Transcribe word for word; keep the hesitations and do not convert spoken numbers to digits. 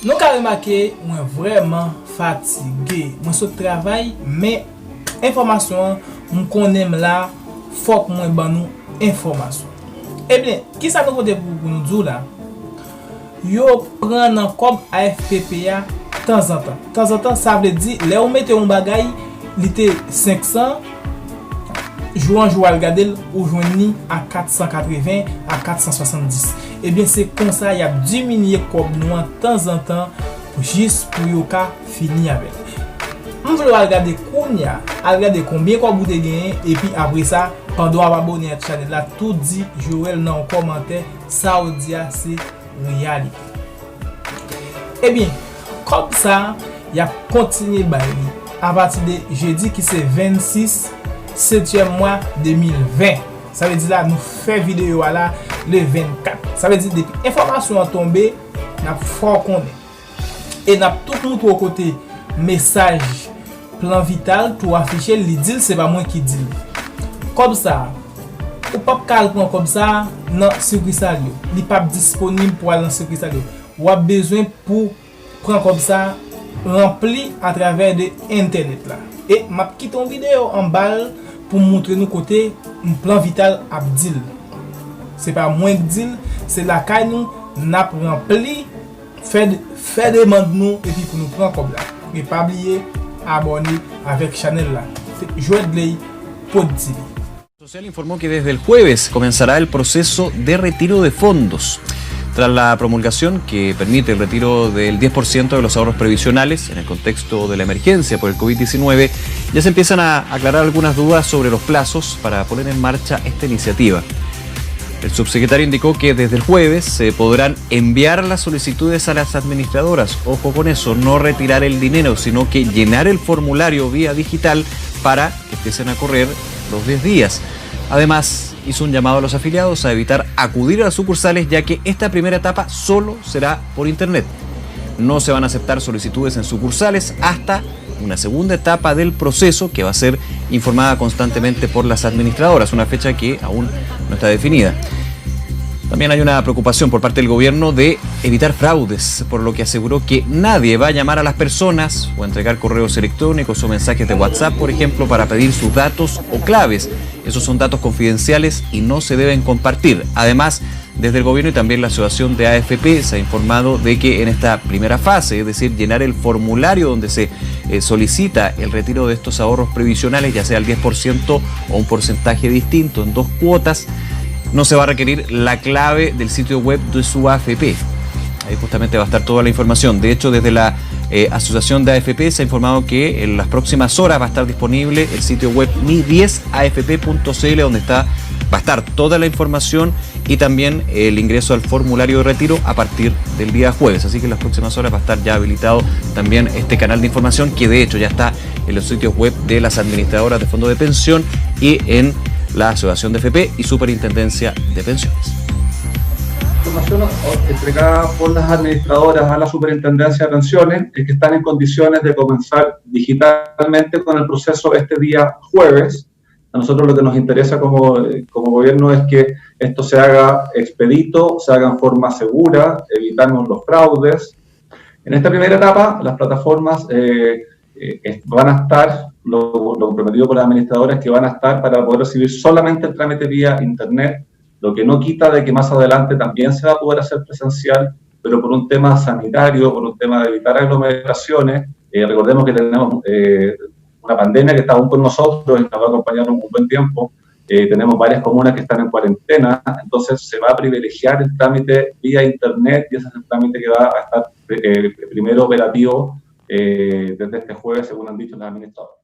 Nou ka remake mwen vrèman fatige. Mwen sot travay, men enfòmasyon an, m konnen m la, fòk mwen ban nou enfòmasyon. Ebyen, kisa nou pote pou, pou nou di w la? Yo pran nan kòb A F P P a tanzantan. Tanzantan, sa vle di, lè ou mete yon bagay, li te senk san, jou an jou al gade l, ou jwenn li a kat san katreven, a kat san swasanndis. Ebyen, se konsa y ap diminye kòb nou an tanzantan, jis pou yo ka fini avè l. M vle w al gade kounye a, al gade konbyen kòb ou te genyen, epi apre sa, pandan w ap abone ak chanèl la, tou di Joel nan yon kòmantè, sa w di a se reyalite. Ebyen, kòb sa a, y ap kontinye bay li apati de jedi ki se vennsis setyèm mwa de mil ven. Sa vle di la, nou fè videyo a la le vennkat. Sa vle di, depi enfòmasyon an tonbe, n ap fè w konnen. E n ap tou moutre w kote mesaj Plan Vital tou afiche l, li di l se pa mwen ki di l. Kòb sa a, ou p ap ka al pran kòb sa a nan sikisal yo. Li p ap disponib pou al nan sikisal yo. W ap bezwen pou pran kòb sa a ranpli atravè de entènèt la. E m ap kite yon videyo anba l pou m moutre nou kote Plan Vital ap di l. Se pa mwen k di l, se lakay nou n ap ranpli, fè, fè demann nou epi pou nou pran kòb la. E pa bliye abòne avèk chanèl la. Se Joel Gley, Pod T V. Social informó que desde el jueves comenzará el proceso de retiro de fondos. Tras la promulgación que permite el retiro del diez por ciento de los ahorros previsionales en el contexto de la emergencia por el covid diecinueve, ya se empiezan a aclarar algunas dudas sobre los plazos para poner en marcha esta iniciativa. El subsecretario indicó que desde el jueves se podrán enviar las solicitudes a las administradoras. Ojo con eso, no retirar el dinero, sino que llenar el formulario vía digital para que empiecen a correr los diez días. Además, hizo un llamado a los afiliados a evitar acudir a las sucursales, ya que esta primera etapa solo será por internet. No se van a aceptar solicitudes en sucursales hasta una segunda etapa del proceso que va a ser informada constantemente por las administradoras, una fecha que aún no está definida. También hay una preocupación por parte del gobierno de evitar fraudes, por lo que aseguró que nadie va a llamar a las personas o entregar correos electrónicos o mensajes de WhatsApp, por ejemplo, para pedir sus datos o claves. Esos son datos confidenciales y no se deben compartir. Además, desde el gobierno y también la asociación de A F P se ha informado de que en esta primera fase, es decir, llenar el formulario donde se eh, solicita el retiro de estos ahorros previsionales, ya sea el diez por ciento o un porcentaje distinto en dos cuotas, no se va a requerir la clave del sitio web de su A F P. Ahí justamente va a estar toda la información. De hecho, desde la eh, Asociación de A F P se ha informado que en las próximas horas va a estar disponible el sitio web mi diez A F P punto C L, donde está, va a estar toda la información y también el ingreso al formulario de retiro a partir del día jueves. Así que en las próximas horas va a estar ya habilitado también este canal de información, que de hecho ya está en los sitios web de las administradoras de fondos de pensión y en la Asociación de A F P y Superintendencia de Pensiones. Información entregada por las administradoras a la Superintendencia de Pensiones es que están en condiciones de comenzar digitalmente con el proceso este día jueves. A nosotros lo que nos interesa como, eh, como gobierno es que esto se haga expedito, se haga en forma segura, evitamos los fraudes. En esta primera etapa, las plataformas eh, eh, van a estar, lo, lo, comprometido con las administradoras, que van a estar para poder recibir solamente el trámite vía internet, lo que no quita de que más adelante también se va a poder hacer presencial, pero por un tema sanitario, por un tema de evitar aglomeraciones, eh, recordemos que tenemos eh, una pandemia que está aún con nosotros y nos va a acompañar un, un buen tiempo. Eh, tenemos varias comunas que están en cuarentena, entonces se va a privilegiar el trámite vía internet y ese es el trámite que va a estar eh, primero operativo eh, desde este jueves, según han dicho las administradoras.